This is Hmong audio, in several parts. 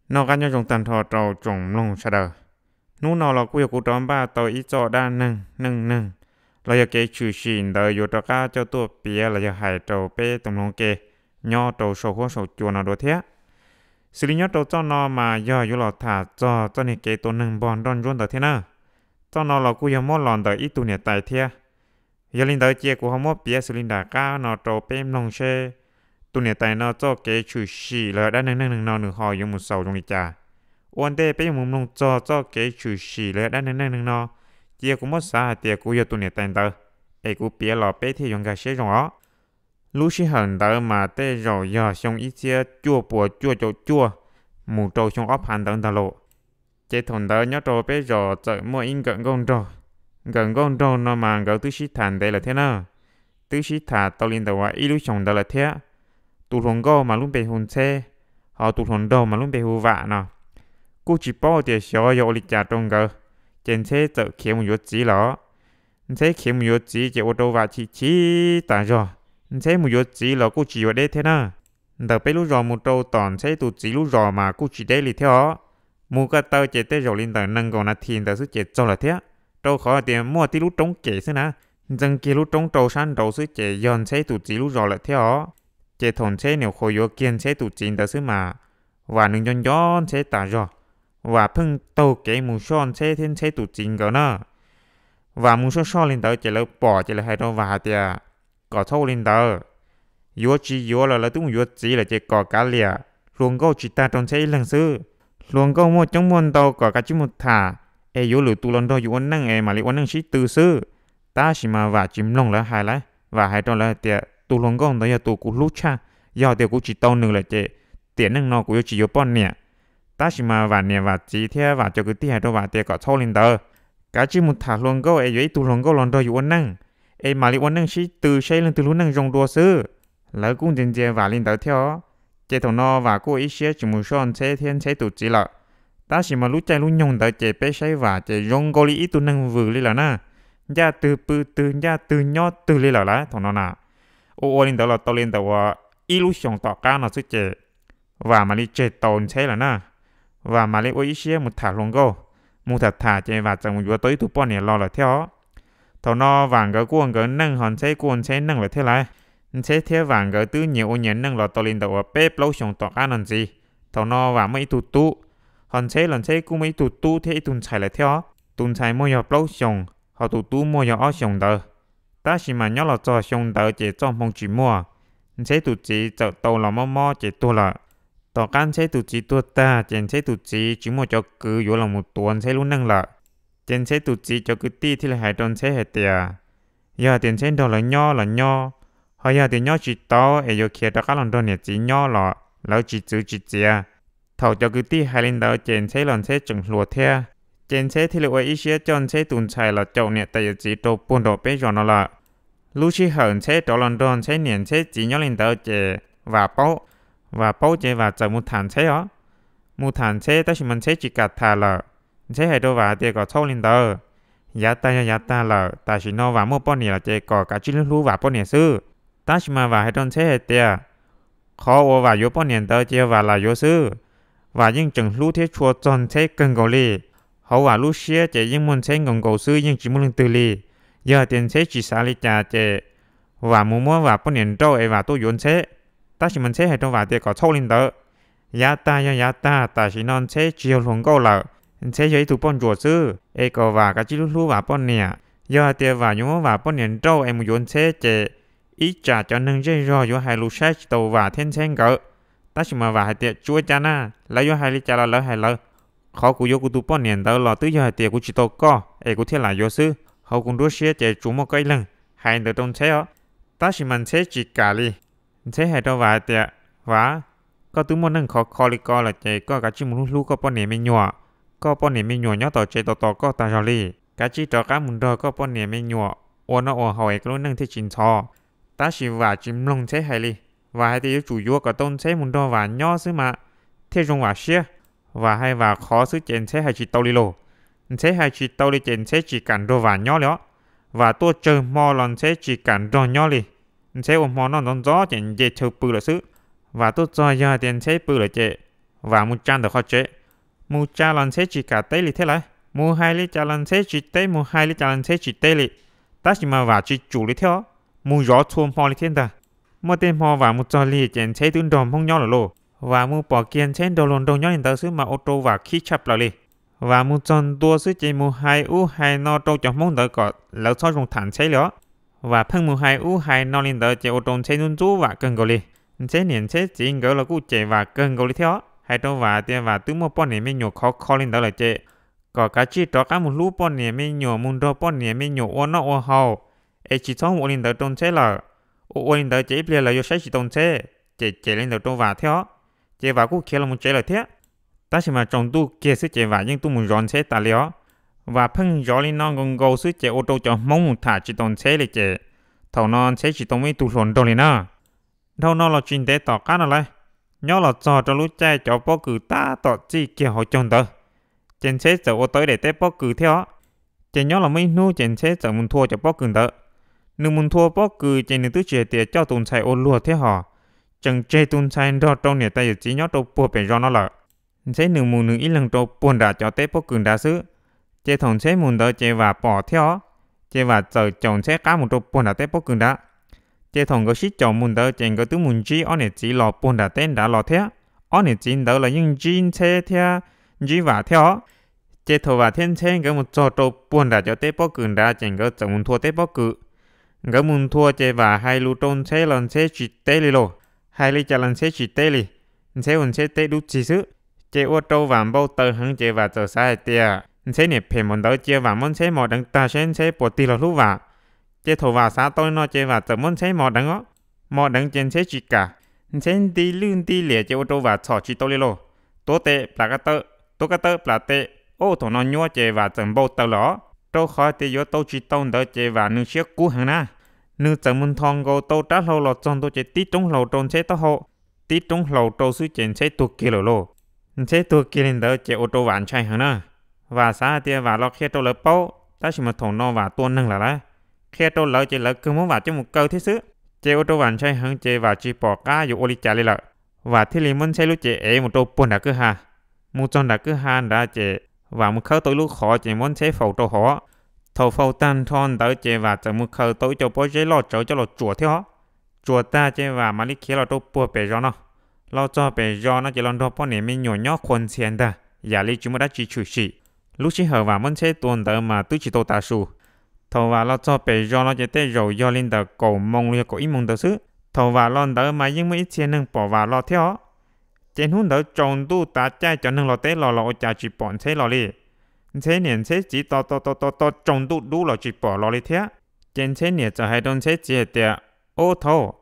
Noj qab nyob zoo tag nrho rau tsoom mloog sawv daws. Hnub no los kuj yog kuv rov npaj tau ib txoj dab neeg neej neeg los yog kev tshwm sim ntawd yuav rov qab coj tuaj piav los yog hais rau peb tus mloog ke nyob rau saum huab saum cua no dua thiab. Xws li nyob rau txoj no mas yog yuav los tham txog txoj niag kev tua neeg npog nroj ntsuab ntawd thiab na. Txoj no los kuj yog muab los ntawm ib tug niam tais thiab. Yog li ntawd cia kuv ho muab piav xws li nram qab no rau peb mloog seb tus niam tais no txoj kev tshwm sim los dab neeg neej neeg no nws ho yuav mus xaus zoo li cas. Ua ntej peb yuav mus mloog txog txoj kev tshwm sim los dab neeg neej neeg no, cia kuv muab xav hais tias kuv yog tus niam tais ntawd, es kuv piav los peb thiaj yuav nkag siab zoo os. Lub sij hawm ntawd mas tej zaum yog xyoo ib txhiab cuaj puas cuaj caum cuaj mus rau xyoo ob phav ntawd ntag lauj. Ces thaum ntawd nyob rau peb zos txawm muaj ib nkawm nkauj nraug. Nkawm nkauj nraug no mas nkawd twb sib tham ntev lawm thiab na, twb sib tham tau li ntawm uas ib lub xyoos ntawd lawm thiab. Tus hluas nkauj mas lub npe hu Ntxheb, ho tus hluas nraug mas lub npe hu Vam no. Kuj tsis paub tias xyov yog ua li cas rau nkawd, ces Ntxheb txawm khiav mus yuav txiv lawm. Ntxheb khiav mus yuav txiv ces ua rau Vam chim chim tas zog. Ntxheb mus yuav txiv los kuj tsis yuav deb thiab na. Ntawm peb lub zos mus rau tom Ntxheb tus txiv lub zos mas kuj tsis deb li thiab os. Mus ko taw ces tej zaum li ntawm nees nkaum nas this ntawd xwb ces txog lawm thiab, rau qhov tias muaj tib lub roob kem xwb na, ntxeev kiag lub roob rau sab nraud xwb ces yog Ntxheb tus txiv lub zos lawm thiab os. Ces thaum Ntxheb nyuam qhuav yuav kiag Ntxheb tus txiv ntawd xwb mas Vam nws nco nco Ntxheb tas zog. Vam pheej taug kev mus soj Ntxheb thiab Ntxheb tus txiv nkawd na. Vam mus soj soj li ntawd ces lawv pom ces lawv hais rau Vam hais tias, kom txhob ua li ntawd. Yuav tsis yuav los lawv twb mus yuav txiv lawm ces kom kav liam, hluas nkauj tsis tag rau Ntxheb ib leeg xwb. Hluas nkauj muaj coob muaj ntau kom kav tsij mus tham, es yuav lwm tus los nrog yus ua neej es mam li ua neej sib tw xwb. Tab sis mas Vam tsis mloog lawv hais lawm, Vam hais rau lawv hais tias tus hluas nkauj ntawd yog tus kuv hlub tshaj, yog tias kuv tsis tau nws lawm ces tiam neej no kuv yuav tsis yuav poj niam. Tab sis mas Vam niam Vam txiv thiab Vam cov kwv tij hais rau Vam tias kom txhob li ntawd, kav tsij mus tham hluas nkauj es yuav ib tug hluas nkauj los nrog yus ua neej, es mam li ua neej sib tw saib leej twg lub neej zoo dua xwb. Lawv kuj ntxias ntxias Vam li ntawd thiab os. Ces thaum no Vam kuj ua ib siab tsis mus soj Ntxheb thiab Ntxheb tus txiv lawm. Tab sis mas lub caij lub nyoog ntawd ces peb saib Vam ces zoo nkaus li ib tug neeg vwm li lawm na, ncaj twg pw twg, ncaj twg nyob twg li lawm lauj thaum no na. Ua ua li ntawd los tau li ntawm uas ib lub xyoos tom qab no xwb ces Vam mam li tseg tau Ntxheb lawm na. Vam mam li ua ib siab mus tham hluas nkauj. Mus tham tham ces Vam txawm mus yuav tau ib tug poj niam los lawm thiab os. Thaum no Vam nkawd kuj ua nkawd neej ho Ntxheb kuj ua Ntxheb neej lawm thiab lauj. Ntxheb thiab Vam nkawd twb nyias ua nyias neej los tau li ntawm uas peb plaub xyoos tom qab no ntxiv. Thaum no Vam muaj ib tug tub, ho Ntxheb los Ntxheb kuj muaj ib tug tub thiab ib tug ntxhais lawm thiab os. Tus ntxhais muaj yog plaub xyoos, ho tus tub muaj yog ob xyoos ntawd. Tab sis mas nyob los txog xyoo ntawd ces txoj hmoo tsis muaj, Ntxheb tus txiv txawm tau los mob mob ces tuag lawm. Tom qab Ntxheb tus txiv tuag tag ces Ntxheb tus txiv tsis muaj cov kwv yuav los mus tuav Ntxheb lub neej lawm. Ces Ntxheb tus txiv cov kwv tij thiaj li hais rau Ntxheb hais tias, yog tias Ntxheb nrog lawv nyob los nyob, ho yog tias nyob tsis tau es yuav khiav rov qab los nrog niam txiv nyob los lawv tsis txwv tsis txiav. Thaum cov kwv tij hais li ntawd ces Ntxheb los Ntxheb tseem hluas thiab, ces Ntxheb thiaj li ua ib siab coj Ntxheb tus ntxhais los caum niam tais yawm txiv rau puag nraum peb zos no lawm. Lub sij hawm Ntxheb rov los nrog Ntxheb niam Ntxheb txiv nyob li ntawd ces Vam paub. Vam paub ces Vam txawm mus tham Ntxheb os. Mus tham Ntxheb tab sis mas Ntxheb tsis kam tham lawm. Ntxheb hais rau Vam hais tias kom txhob li ntawd, yav tag yog yav tag lawm, tam sim no Vam muaj poj niam lawm ces kom kav tsij hlub hlub Vam poj niam xwb. Tab sis mas Vam hais rau Ntxheb hais tias, qhov uas Vam yuav poj niam ntawd ces yog Vam lam yuav xwb. Vam yeej tseem hlub thiab tshua txog Ntxheb kawg nkaus li. Hauv Vam lub siab ces yeej muaj Ntxheb nkaus nkaus xwb, yeej tsis muaj leej twg li. Yog hais tias Ntxheb tsis xav li cas ces Vam mus muab Vam poj niam nrauj es Vam tuaj yuav Ntxheb. Tab sis mas Ntxheb hais rau Vam tias kom txhob li ntawd, yav tag yog yav tag, tam sim no Ntxheb tsis yog hluas nkauj lawm, Ntxheb yog ib tug poj ntsuam xwb, es kom Vam kav tsij hlub hlub Vam poj niam. Yog hais tias Vam yuav muab Vam poj niam nrauj es mus yuav Ntxheb ces ib tsam cov neeg zej zog yuav hais lus saib tsis taus Vam thiab Ntxheb nkawd. Tab sis mas Vam hais tias tsis ua cas na, lawv yuav hais li cas los lawv hais lawv. Qhov kuv yuav kuv tus poj niam ntawd los twb yog hais tias kuv tsis tau koj es kuv thiaj lam yuav xwb, hauv kuv nruab siab ces tsuas muaj koj ib leeg. Hais ntawd rau Ntxheb os. Tab sis mas Ntxheb tsis kam li. Ntxheb hais rau Vam hais tias, Vam, koj twb muaj neej khov kho li ko lawm ces koj kav tsij mus hlub hlub koj poj niam me nyuam. Koj poj niam me nyuam nyob tom tsev tos tos koj tag zog li. Kav tsij rov qab mus nrog koj poj niam me nyuam ua noj ua haus es koj lub neej thiaj tsis ntxhov. Tab sis Vam tsis mloog Ntxheb hais li. Vam hais tias yuav tsum yuav kom tau Ntxheb mus nrog Vam nyob xwb mas thiaj zoo Vam siab. Vam hais Vam qhov xwb ces Ntxheb hais tsis tau li lauj. Ntxheb hais tsis tau li ces Ntxheb tsis kam nrog Vam nyob li os. Vam tuaj tsawg hmo los Ntxheb tsis kam nrog nyob li. Ntxheb ua hmo noj ntxov ntxov ces nce chaw pw lawm xwb. Vam tuaj txog yog hais tias Ntxheb pw lawm ces Vam mus tsa ntawm qhov tsev. Mus tsa los Ntxheb tsis kam teb li thiab lawm, mus hais li cas los Ntxheb tsis teb, mus hais li cas los Ntxheb tsis teb li. Tab sis mas Vam tsis tsum li thiab, mus zov txhua hmo li thiab ntag. Muaj tej hmo Vam mus txog lig ces Ntxheb twb nrog Hmoob nyob lawm lauj. Vam mus pom kiag Ntxheb nrog luag nraug nyob li ntawd xwb mas ua rau Vam khib tshaj plaws li. Vam mus txog ntua xwb ces mus hais ub hais no rau cov Hmoob ntawd kom lawv txhob zoo tham Ntxheb li os. Vam pheej mus hais ub hais no li ntawd ces ua rau Ntxheb ntxub ntxub Vam kawg nkaus li. Ntxheb niam Ntxheb txiv nkawd los kuj cem Vam kawg nkaus li thiab os, hais rau Vam tias Vam twb muaj poj niam me nyuam khov kho li ntawd lawm ces kom kav tsij rov qab mus hlub poj niam me nyuam, mus nrog poj niam me nyuam ua noj ua haus, es tsis txhob mus ua li ntawd rau Ntxheb lawm. Ua ua li ntawd ces ib pliag lawv yuav saib tsis tau Ntxheb. Cem cem li ntawd rau Vam thiab os, ces Vam kuj khiav los mus tsev lawm thiab. Tab sis mas tsaus ntuj kiag xwb ces Vam yeej tuaj mus zov Ntxheb tas li os. Vam pheej zov li no nkaus nkaus xwb ces ua rau cov Hmoob mus tham tsis tau Ntxheb li ces thaum no Ntxheb tsis tau muaj ib tug hluas nraug li na. Dhau no los tsis ntev tom qab no lawm, nyob los txog rau lub caij cov pob kws tab tom txij kiag hauv caug ntawd, ces Ntxheb txawm ua tau ib daim teb pob kws thiab os. Ces nyob los muaj ib hnub ces Ntxheb txawm mus nthua cov pob kws ntawd. Nws mus nthua pob kws ces nws twb tsis hais tias coj tus ntxhais ua luag thiab hos, tseem tseg tus ntxhais nrog rau niam tais yawm txiv nyob rau puag pem zos no lawm. Ntxheb nws mus nws ib leeg rau puag nram cov teb pob kws nrad xwb. Ces thaum Ntxheb mus ntawd ces Vam pom thiab os, ces Vam txawm caum Ntxheb qab mus rau puag nram teb pob kws nrad. Ces thaum nkawd sib caum mus ntawd ces nkawd twb mus ntsib ob niam txiv los puag nram teb nrad los thiab. Ob niam txiv ntawd los yeej ntsib Ntxheb thiab ntsib Vam thiab os. Ces thaum Vam thiab Ntxheb nkawd mus txog rau puag nram cov teb pob kws nrad ces nkawd txawm mus nthua teb pob kws. Nkawd mus nthua ces Vam hais lus rau Ntxheb los Ntxheb tsis teb li lauj, hais li cas los Ntxheb tsis teb li. Ntxheb ua Ntxheb teb dub txig xwb, ces ua rau Vam npau taws heev ces Vam txawm xav hais tias Ntxheb niam phem npaum ntawd cia Vam muab Ntxheb mos deev tag seb Ntxheb puas tig los hlub Vam. Ces thaum Vam xav tau li no ces Vam txawm muab Ntxheb mos deev os. Mos deev ces Ntxheb tsis kam, Ntxheb nti lwj nti liam ces ua rau Vam txhom tsis tau li lauj. Tuav tes plam ko taw, tuav ko taw plam tes, ua thaum no nyuaj ces Vam txawm npau taws lawm os. Rau qhov tias yuav tau tsis tau ntawd ces Vam nws siab kub heev na. Nws txawm mus nthos nkaus tau rab hlau los txog ntua ces tib roob hlau rau Ntxheb taub hau, tib roob hlau rau xwb ces Ntxheb tuag kiag lawm lauj. Ntxheb tuag kiag li ntawd ces ua rau Vam ntshai heev na. Vam xav hais tias Vam los qhia rau lawv paub, tab sis mas thaum no Vam tua neeg lawm lauj, qhia rau lawv ces lawv kawg muab Vam coj mus kaw thiab xwb. Ces ua rau Vam ntshai heev ces Vam tsis pom qab yuav ua li cas li lawm. Vam thiaj li muab Ntxheb lub cev ev mus rau puag nram kwj ha. Mus txog nram kwj ha nrad ces Vam mus khawb tau ib lub qhov ces muab Ntxheb faus rau hauv. Thaum faus tag nrho ntawd ces Vam txawm mus khaws tau ib co pob zeb loj tsawv coj los tsuam thiab os. Tsuam tag ces Vam mam li khiav los rau puag pem zos no. Los txog pem zos no ces los nrog poj niam me nyuam nyob qhuas ntxhias ntag, yam li tsis muaj dab tsi tshwm sim. Lub sij hawm Vam muab Ntxheb tua ntawd mas twb tsis tau tav su. Thaum Vam los txog pem zos no ces tej zaum yog li ntawm kaum moos los yog kaum ib moos ntawd xwb. Thaum Vam los ntawd mas yeej muaj ib txhia neeg pom Vam los thiab os. Ces hnub ntawd tsaus ntuj tav caij cov neeg los teb los los ua cas tsis pom Ntxheb los li. Ntxheb niam Ntxheb txiv tos tos tos tos tos tsaus ntuj dub los tsis pom los li thiab. Ces Ntxheb niam txawm hais rau Ntxheb txiv hais tias, Ub thaub,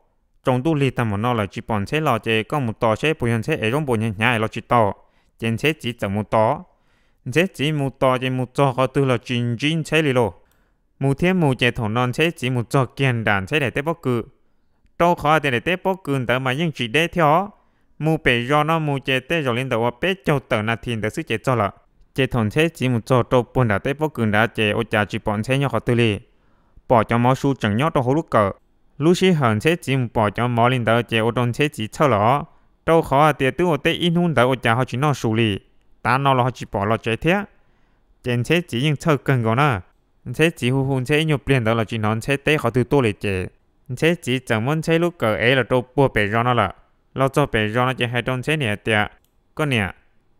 tsaus ntuj lig tag npaum no lawm tsis pom Ntxheb los ces koj mus tos seb puas yog Ntxheb ev zaub npua hnyav hnyav es los tsis tos. Ces Ntxheb txiv txawm mus tos. Ntxheb txiv mus tos ces mus txog qhov twg los tsis ntsib Ntxheb li lauj. Mus thiab mus ces thaum no Ntxheb txiv mus txog kiag nram Ntxheb daim teb pob kws. Rau qhov tias daim teb pob kws ntawd mas yeej tsis deb thiab os. Mus pem zos no mus ces tej zaum li ntawm uas peb caug tawm nas this ntawd xwb ces txog lawm. Ces thaum Ntxheb txiv mus txog rau puag nram teb pob kws nrad ces ua cas tsis pom Ntxheb nyob qhov twg li. Pom cov mov su tseem nyob rau hauv lub kawm. Lub sij hawm Ntxheb txiv mus pom cov mov li ntawd ces ua rau Ntxheb txiv txhawj lawm os. Rau qhov tias twb ua teb ib hnub ntawd ua cas ho tsis noj su li. Tav no los ho tsis pom los tsev thiab. Ces Ntxheb txiv yeej txhawj kawg nkaus na. Ntxheb txiv hu hu Ntxheb ib nyuag pliag ntawd los tsis hnov Ntxheb teb qhov twg tuaj li ces Ntxheb txiv txawm muab Ntxheb lub kawm ev los rau puag pem zos no lawm. Los txog pem zos no ces hais rau Ntxheb niam tias, Koj niam,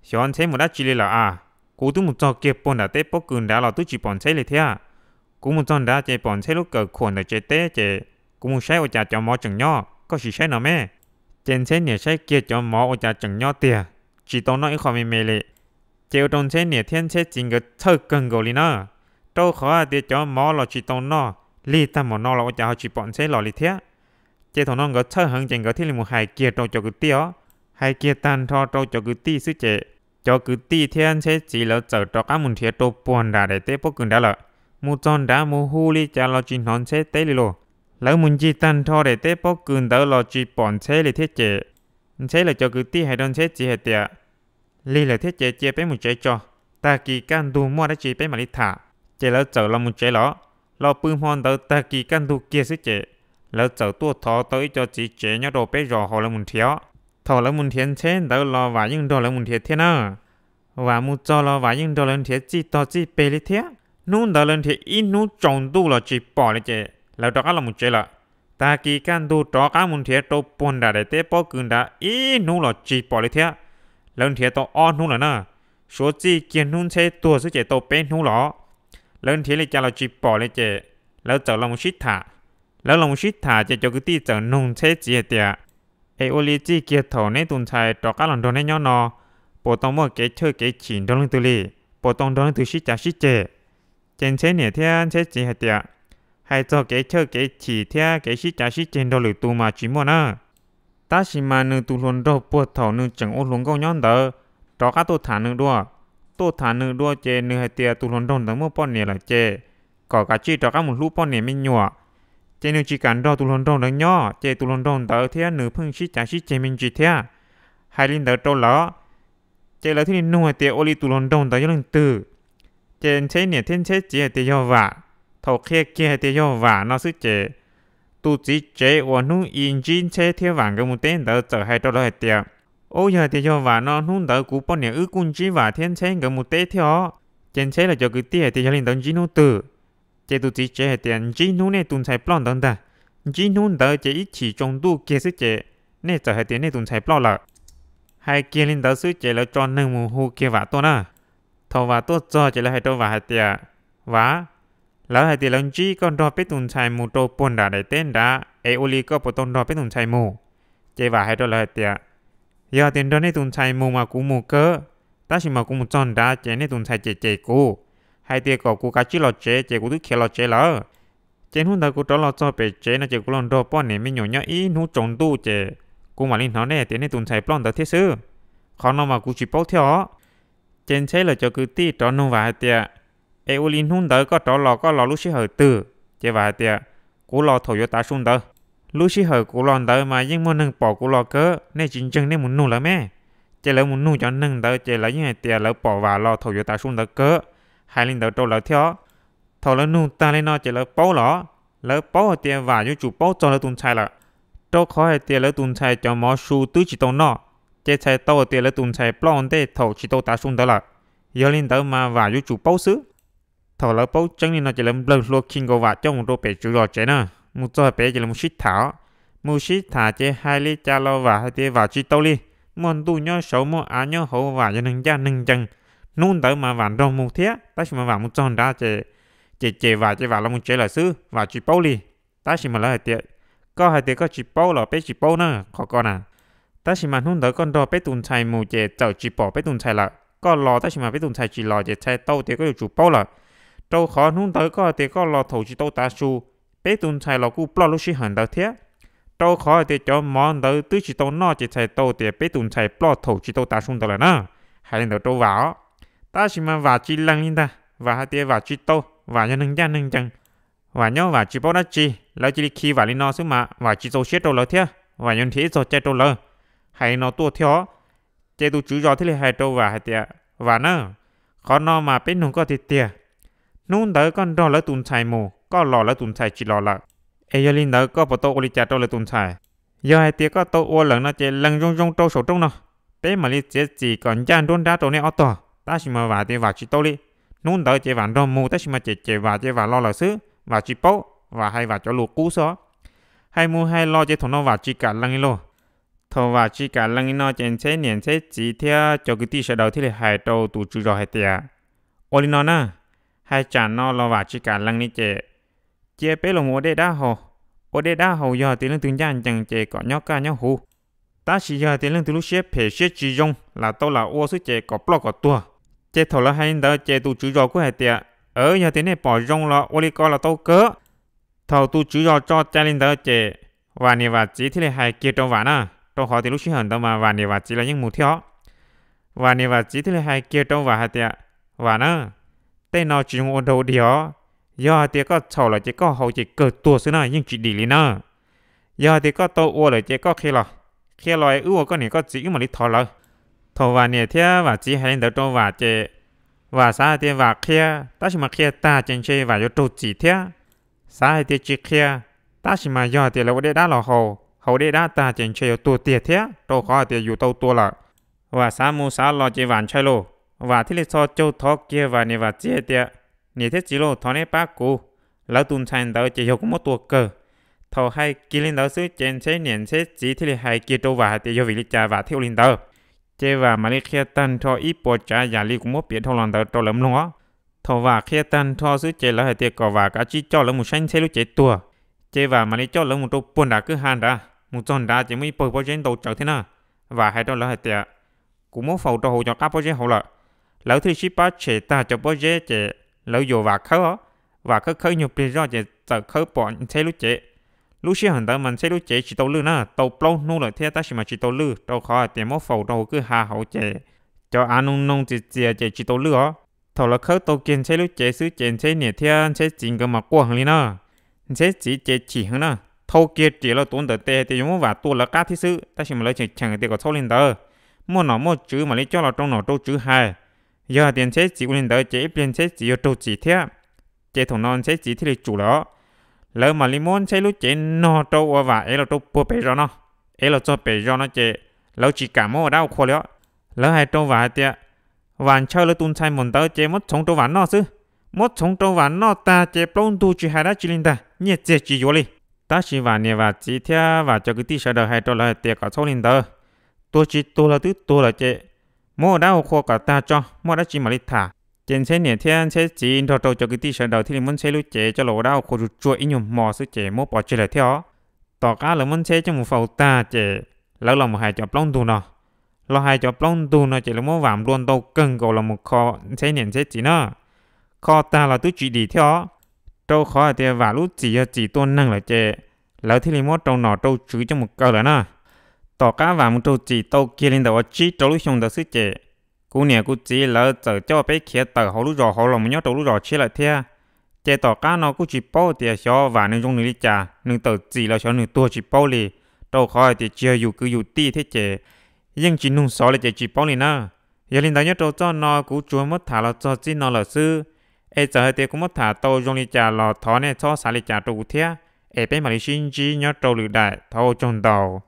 xyov Ntxheb mus dab tsi li lawm as. Kuv twb mus txog kiag puag nram teb pob kws nrad los twb tsis pom Ntxheb li thiab. Kuv mus txog nrad ces pom Ntxheb lub kawm khuam ntawm tsev teb ces kuv mus saib ua cas cov mov tseem nyob, koj sim saib no me. Ces Ntxheb niam saib kiag cov mov ua cas tseem nyob tiag, tsis tau noj ib qho me me li. Ces ua rau Ntxheb niam thiab Ntxheb txiv nkawd txhawj kawg nkaus li na. Rau qhov hais tias cov mov los tsis tau noj, lig tag npaum no los ua cas ho tsis pom Ntxheb los li thiab. Ces thaum no nkawd txhawj heev ces nkawd thiaj li mus hais kiag rau cov kwv tij os. Hais kiag tag nrho rau cov kwv tij xwb ces cov kwv tij thiab Ntxheb txiv lawv txawm rov qab mus nrhiav rau puag nram daim teb pob kws nrad lawm. Mus txog nrad mus hu li cas los tsis hnov Ntxheb teb li lauj. Lawv mus ncig tag nrho daim teb pob kws ntawd los tsis pom Ntxheb li thiab ces Ntxheb lawv cov kwv tij hais rau Ntxheb txiv hais tias, Lig lawm thiab ces cia peb mus tsev tso, tag kis kaj ntug muaj dab tsi peb mam li tham. Ces lawv txawm los mus tsev lawm. Los pw hmo ntawd tag kis kaj ntug kiag xwb ces lawv txawm tuaj thov tau ib co txiv tsev nyob rau peb zos hauv lawv mus nrhiav. Thaum lawv mus nrhiav ntxheb ntawd los Vam yeej nrog lawv mus nrhiav thiab na. Vam mus txog los Vam yeej nrog lawv nrhiav txij tog txij peg li thiab. Hnub ntawd lawv nrhiav ib hnub tsaus ntuj los tsis pom li ces lawv rov qab los mus tsev lawm. Tag kis kaj ntug rov qab mus nrhiav rau puag nram daim teb pob kws nrad ib hnub los tsis pom li thiab. Lawv nrhiav tau ob hnub lawm na, suav txij kiag hnub ntxheb tuag xwb ces tau peb hnub los. Lawv nrhiav li cas los tsis pom li ces lawv txawm los mus sib tham. Lawv los mus sib tham ces cov kwv tij txawm nug ntxheb txiv hais tias, es ua li txij kiag thaum neb tus ntxhais rov qab los nrog neb nyob no, puas tau muaj kev chawj kev chim nrog leej twg li, puas tau nrog leej twg sib cav sib ceg? Ces ntxheb niam thiab ntxheb txiv hais tias, hais txog kev chawj kev chim thiab kev sib cav sib ceg nrog lwm tus mas tsis muaj na. Tab sis mas nws tus hluas nraug puag thaum nws tseem ua hluas nkauj nyob ntawd, rov qab tuaj tham nws dua. Tuaj tham nws dua ces nws hais tias tus hluas nraug ntawd muaj poj niam lawm ces kom kav tsij rov qab mus hlub poj niam me nyuam. Ces nws tsis kam nrog tus hluas nraug ntawd nyob ces tus hluas nraug ntawd thiab nws pheej sib cav sib ceg me ntsis thiab. Hais li ntawd rau lawv, ces lawv thiaj li nug hais tias ua li tus hluas nraug ntawd yog leej twg. Ces ntxheb niam thiab ntxheb txiv hais tias yog Vam. Thaum qhia kiag hais tias yog Vam no xwb ces tus txiv tsev uas hnub i ntsib ntxheb thiab Vam nkawd mus teb ntawd txawm hais rau lawv hais tias, ub, yog hais tias yog Vam no hnub ntawd kuv poj niam wb kuj ntsib Vam thiab ntxheb nkawd mus teb thiab os. Ces ntxheb lawv cov kwv tij hais tias yog li ntawd ntsib hnub twg? Ces tus txiv tsev hais tias ntsib hnub nej tus ntxhais ploj ntawd ntag. Ntsib hnub ntawd ces ib chim tsaus ntuj kiag xwb ces nej txawm hais tias nej tus ntxhais ploj lawm. Hais kiag li ntawd xwb ces lawv tso neeg mus hu kiag Vam tuaj na. Thaum Vam tuaj txog ces lawv hais rau Vam hais tias, Vam, lawv hais tias lawv ntsib koj nrog peb tus ntxhais mus rau puag nram daim teb nrad es ua li koj puas tau nrog peb tus ntxhais mus? Ces Vam hais rau lawv hais tias, yog tias nrog nej tus ntxhais mus mas kuv mus kawg, tab sis mas kuv mus txog nrad ces nej tus ntxhais cem cem kuv, hais tias kom kuv kav tsij los tsev ces kuv twb khiav los tsev lawm. Ces hnub ntawd kuv rov los txog pem tsev no ces kuv los nrog poj niam me nyuam nyob ib hnub tsaus ntuj ces kuv mam li hnov nej hais tias nej tus ntxhais ploj ntawd thiab xwb. Qhov no mas kuv tsis paub thiab os. Ces ntxheb lawv cov kwv tij rov nug Vam hais tias, es ua li hnub ntawd koj rov los koj los lub sij hawm twg? Ces Vam hais tias, kuv los thaum yuav tav su ntawd. Lub sij hawm kuv los ntawd mas yeej muaj neeg pom kuv los kawg, nej tsis ntseeg nej mus nug lawv me. Ces lawv mus nug cov neeg ntawd ces lawv yeej hais tias lawv pom Vam los thaum yuav tav su ntawd kawg. Hais li ntawd rau lawv thiab os. Thaum lawv nug tag li no ces lawv paub los, lawv paub hais tias Vam yuav tsum paub txog lawv tus ntxhais lawm, rau qhov hais tias lawv tus ntxhais cov mov su twb tsis tau noj, ces txhais tau hais tias lawv tus ntxhais ploj ua ntej thaum tsis tau tav su ntawd lawm. Yog li ntawd mas Vam yuav tsum paub xwb. Thaum lawv paub tseeb li no ces lawv nplawg hlua khi nkaus Vam coj mus rau pem tswv zos tsev na. Mus txog pem ces lawv mus sib tham os. Mus sib tham ces hais li cas los Vam hais tias Vam tsis tau li. Muaj ntuj nyob saud muaj av nyob hauv, Vam yog neeg ncaj neeg ncees. Hnub ntawd mas Vam nrog mus thiab tab sis mas Vam mus txog nrad ces cem cem Vam ces Vam los mus tsev lawm xwb, Vam tsis paub li. Tab sis mas lawv hais tias, koj hais tias koj tsis paub los peb tsis paub na qhov ko na. Tab sis mas hnub ntawd koj nrog peb tus ntxhais mus ces txawm tsis pom peb tus ntxhais lawm, koj los tab sis mas peb tus ntxhais tsis los ces txhais tau tias koj yuav tsum paub lawm. Rau qhov hnub ntawd koj hais tias koj los thaum tsis tau tav su, peb tus ntxhais los kuj ploj lub sij hawm ntawd thiab. Rau qhov hais tias cov mov ntawd twb tsis tau noj ces txhais tau tias peb tus ntxhais ploj thaum tsis tau tav su ntawd lawm na. Hais li ntawd rau Vam os. Tab sis mas Vam tsis lees li ntag, Vam hais tias Vam tsis tau, Vam yog neeg ncaj neeg ncees. Vam nyob Vam tsis paub dab tsi, lawv cia li khi Vam li no xwb mas Vam tsis txaus siab rau lawv thiab, Vam yuav nrhiav ib txog cai rau lawv. Hais li no tuaj thiab os. Ces tus tswv zos thiaj li hais rau Vam hais tias, Vam na, qhov no mas peb nug koj tiag tiag. Hnub ntawd koj nrog lawv tus ntxhais mus, koj los lawv tus ntxhais tsis los lawm. Es yog li ntawd koj puas tau ua li cas rau lawv tus ntxhais? Yog hais tias koj tau ua lawm no ces lees zoo zoo rau saum rooj no, peb mam li txiav txim kom ncaj nruab nrab rau nej ob tog. Tab sis mas Vam tias Vam tsis tau li. Hnub ntawd ces Vam nrog mus tab sis mas cem cem Vam ces Vam los lawm xwb, Vam tsis paub, Vam hais Vam cov lus qub xwb os. Hais mus hais los ces thaum no Vam tsis kam lees li lauj. Thaum Vam tsis kam lees li no ces ntxheb niam ntxheb txiv thiab cov kwv tij sawv daws thiaj li hais rau tus tswv zos hais tias, ua li no na, hais tsam no los Vam tsis kam lees li ces cia peb los mus ua dej dab haus. Ua dej dab haus yog tias leej twg ncaj ncees ces kom nyob kaj nyob huv. Tab sis yog tias leej twg lub siab phem siab tsis zoo lam tau lam ua xwb ces kom ploj kom tuag. Ces thaum lawv hais li ntawd ces tus tswv zos kuj hais tias, yog tias nej pom zoo los ua li ko los tau kawg. Thaum tus tswv zos tso cai li ntawd ces Vam niam Vam txiv thiaj li hais kiag rau Vam na, rau qhov tias lub sij hawm ntawd mas Vam niam Vam txiv los yeej mus thiab os. Vam niam Vam txiv thiaj li hais kiag rau Vam hais tias, Vam na, tej no tsis zoo ua dog dig os. Yog hais tias koj txhaum lawm ces koj haus ces kawg tuag xwb na, yeej tsis dim li na. Yog hais tias koj tau ua lawm ces koj qhia los, qhia los es wb ua koj niam koj txiv wb mam li thov lawv. Thaum Vam niam thiab Vam txiv hais li ntawd rau Vam ces Vam xav hais tias Vam qhia, tab sis mas qhia tag ces ntshe Vam yuav raug txim thiab. Xav hais tias tsis qhia, tab sis mas yog hais tias lawv ua dej dab los haus, hau dej dab tag ces ntshe yuav tuag tiag thiab, rau qhov hais tias yus tau tua lawm. Vam xav mus xav los ces Vam ntshai lauj. Vam thiaj li txhos caug thov kiag Vam niam Vam txiv hais tias, niam thiab txiv lauj, thov neb pab kuv, lawv tus ntxhais ntawd ces yog kuv muab tua kawg. Thaum hais kiag li ntawd xwb ces Ntxheb niam Ntxheb txiv thiaj li hais kiag rau Vam hais tias yog vim li cas Vam thiaj ua li ntawd. Ces Vam mam li qhia tag nrho ib puas tsav yam li kuv muab piav dhau los ntawd rau lawv mloog os. Thaum Vam qhia tag nrho xwb ces lawv hais tias kom Vam kav tsij coj lawv mus saib Ntxheb lub cev tuag. Ces Vam mam li coj lawv mus rau puag nram kwj ha nrad, mus txog nrad ces muaj ib pawg pob zeb ntau tsawv thiab na. Vam hais rau lawv hais tias, kuv muab faus rau hauv cov qab pob zeb hauv lawm. Lawv thiaj li sib pab tshem tag cov pob zeb ces lawv yuam Vam khawb os. Vam khawb khawb nyuag pliag zoj ces txawm khawb pom Ntxheb lub cev. Lub sij hawm ntawd mas Ntxheb lub cev tsis tau lwj na, tau plaub hnub lawm thiab tab sis mas tsis tau lwj rau qhov hais tias muab faus rau hauv kwj ha hauv ces cov av noo noo txias txias ces tsis tau lwj os. Thaum lawv khawb tau kiag Ntxheb lub cev xwb ces Ntxheb niam thiab Ntxheb txiv nkawd mas quaj heev li na. Ntxheb txiv ces chim heev na, thau kiag riam los tuav ntawm tes hais tias yuav muab Vam tua lawv qab thiab xwb, tab sis mas lawv cheem cheem tias kom txhob li ntawd, muaj nom muaj tswv mam li coj los rau nom rau tswv hais. Yog hais tias Ntxheb txiv ua li ntawd ces ib pliag Ntxheb txiv yuav raug txim thiab. Ces thaum no Ntxheb txiv thiaj li tsum lawm os. Lawv mam li muab Ntxheb lub cev no rau ua Vam ev los rau puag pem zos no. Ev los txog pem zos no ces lawv tsis kam muab ua dab ua qhua li os. Lawv hais rau Vam hais tias, Vam ntshaw lawv tus ntxhais npaum ntawd ces muab txhoov rau Vam noj xwb. Muab txhoov rau Vam noj tag ces plaub ntug tsis hais dab tsi li ntag, nyiaj txiag tsis yuav li. Tab sis Vam niam Vam txiv thiab Vam cov kwv tij sawv daws hais rau lawv hais tias kom txhob li ntawd, tuag tsis tuag los twb tuag lawm ces muab ua dab ua qhua kom tag tso, muaj dab tsi mam li tham. Ces Ntxheb niam thiab Ntxheb txiv nrog rau cov kwv tij sawv daws thiaj li muab Ntxheb lub cev coj los ua dab ua qhua tsuag tsuag ib nyuag hmo xwb ces muab pov tseg lawm thiab os. Tom qab lawv muab Ntxheb coj mus faus tag ces lawv los mus hais cov plaub ntug no. Los hais cov plaub ntug no ces lawv muab Vam nplua ntau kawg nkaus los mus kho Ntxheb niam Ntxheb txiv na. Kho tag los twb tsis dim thiab os, rau qhov hais tias Vam lub txim yog txim tua neeg lawm ces lawv thiaj li muab rau nom rau tswv coj mus kaw lawm na. Tom qab Vam mus raug txim tau kiag li ntawm uas tsib rau lub xyoo ntawd xwb ces kuv niam kuv txiv lawv txawm coj peb khiav tawm hauv lub zos hauv los mus nyob rau lub zos tshiab lawm thiab. Ces tom qab no kuj tsis paub tias xyov Vam nws zoo nws li cas, nws tawm txim los xyov nws tuag tsis paub li, rau qhov hais tias tsis yog yus kwv yus tij thiab ces yeej tsis nug xov li ces tsis paub li na. Yog li ntawd nyob rau txoj no kuv tsuas muab tham los txog txij no lawm xwb. Es txawm hais tias kuv muab tham tau zoo li cas los thov nej txhob xav li cas rau kuv thiab. Es peb mam li sib ntsib nyob rau lwm daim, thov ua tsaug ntau.